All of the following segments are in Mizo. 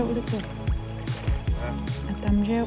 reuh lutuk. A tam reuh.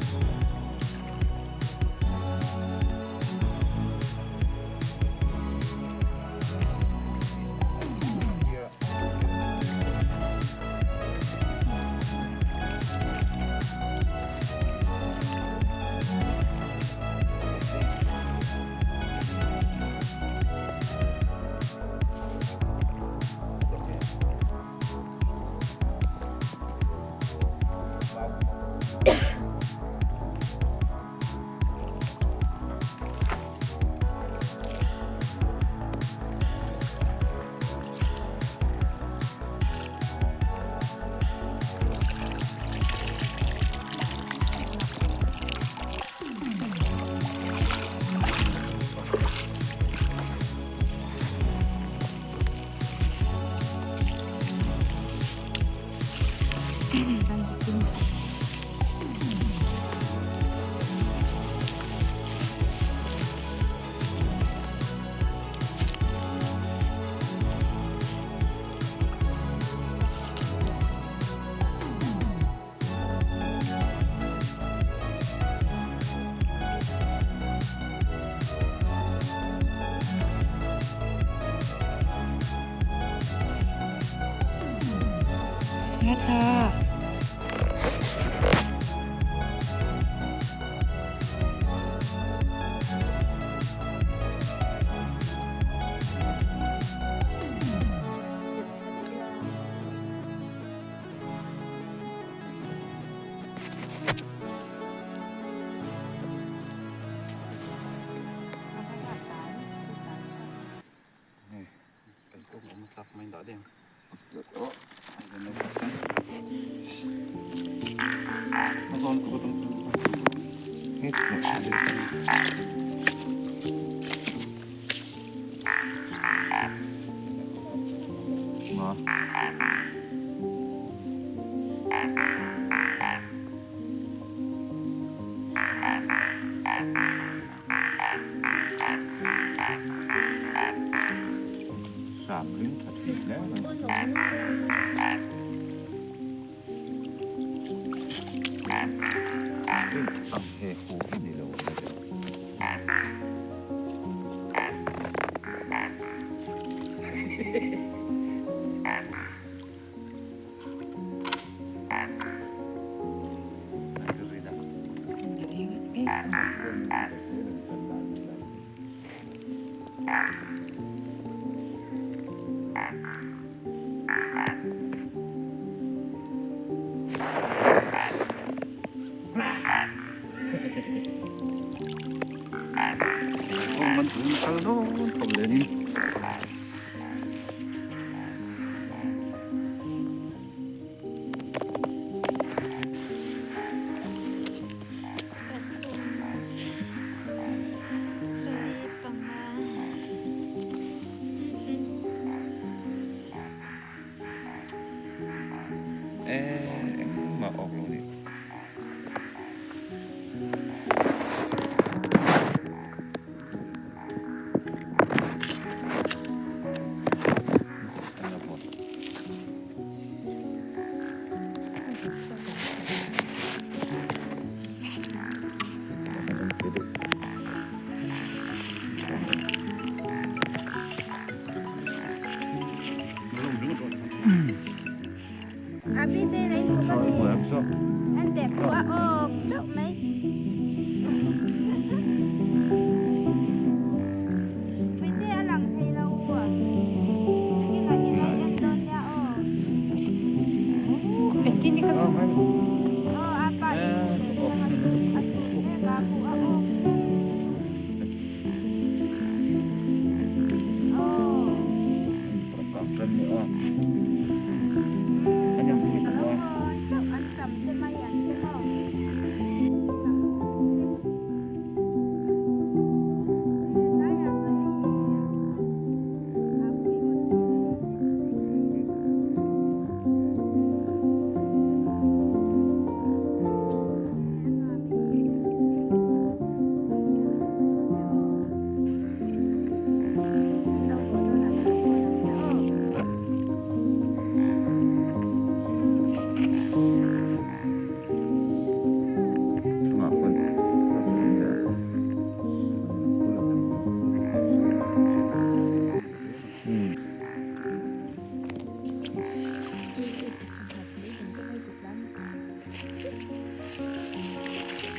Ngaithla.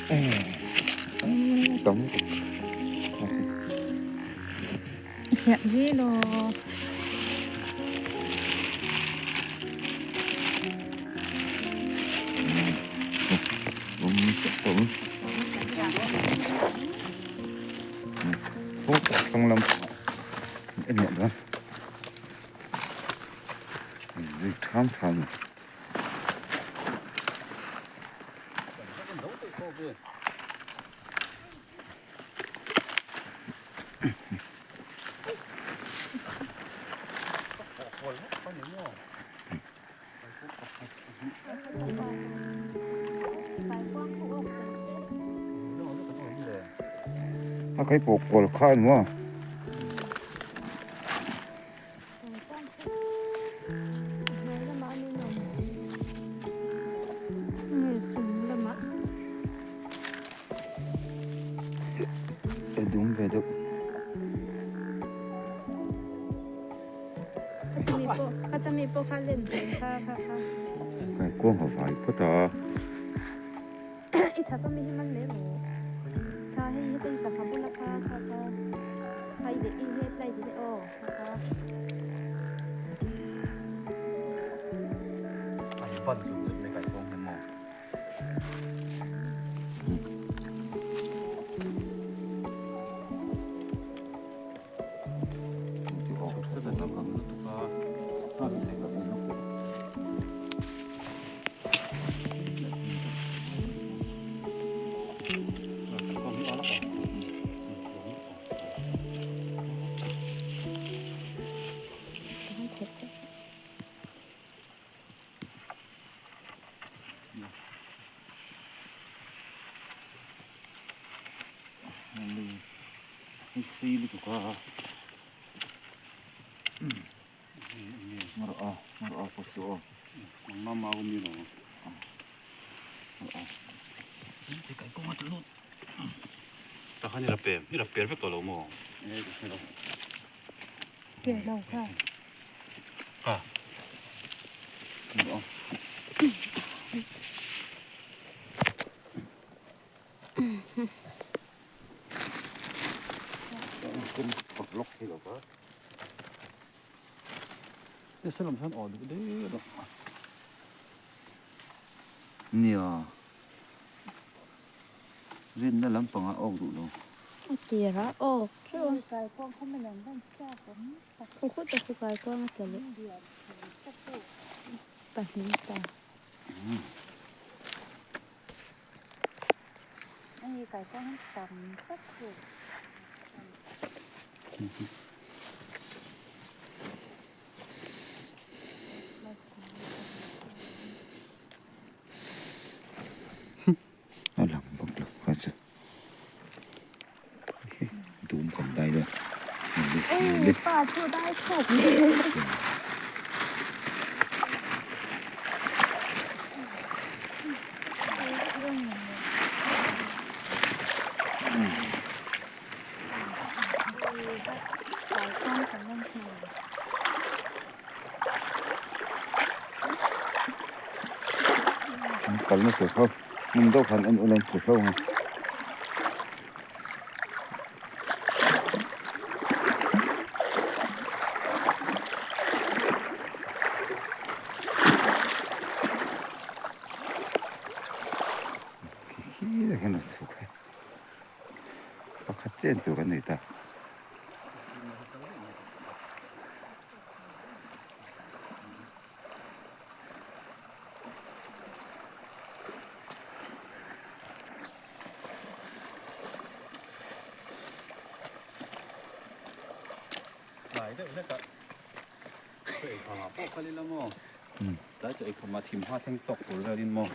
Tam Zero. Tham tham. A kai pawh kual kha a ni maw? A dum ve deuh. Kai kuang a vai phawt a. Sei lutuk a mar a mar a pawh chu aw mama awm ni lo mar a kai kawng a tih lut ta khan i ra per i ra per vek tawh lo maw per lo kha a mar a Nia rinna lampangah a awk duh lo. A tir a awk teuh a. Khaw tak chu kaikuang a tla leh pahnih ta. A lang bawk lo kha chu dum kan dai dawn Kalna tur kha hmun deuh khan en ula tur hlauh ang a. Khi hian a chhuk a pakhat chen tur an nei ta. Tlai deuh hlek a chaw ei kham ah pawh kal ila maw tlai chaw ei kham ah thim hma thleng tawk tur vel in maw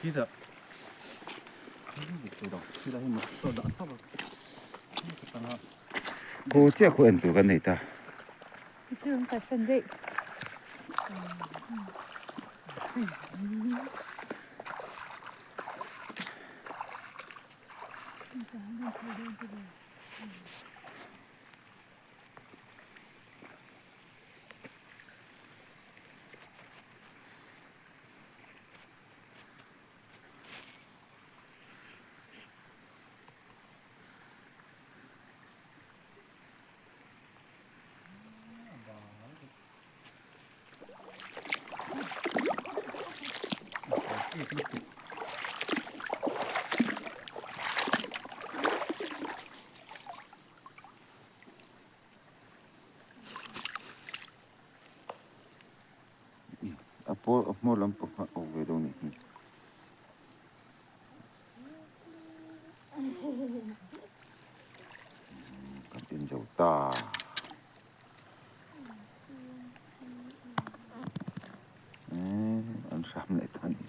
khitah khitah hi motor dah thlap a. Khu chiah khu en tur kan nei ta. Ek lutuk. A pawl a hmawr lampang kha a awk ve dawn nih hi. Kan en zo ta. An hram leh ta a ni.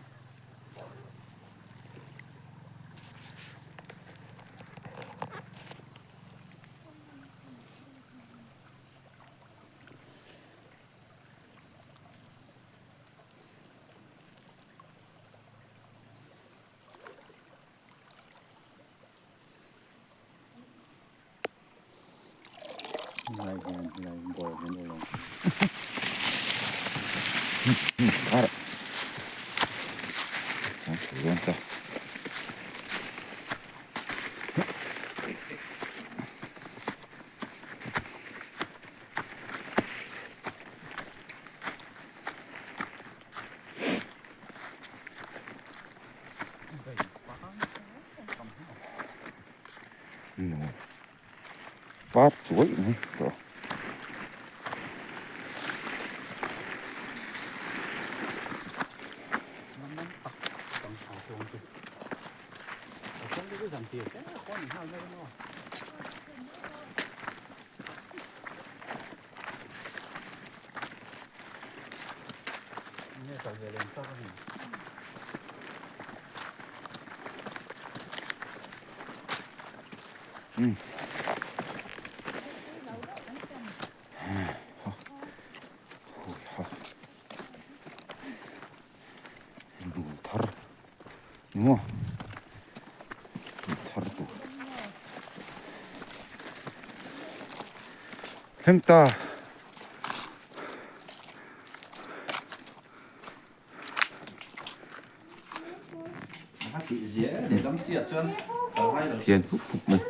Lai hian lai bawr hian ula. Ara. Chuan ta. Par chuai mai tawh. Thar ni maw thar tur thleng ta. Thian hup hup mai.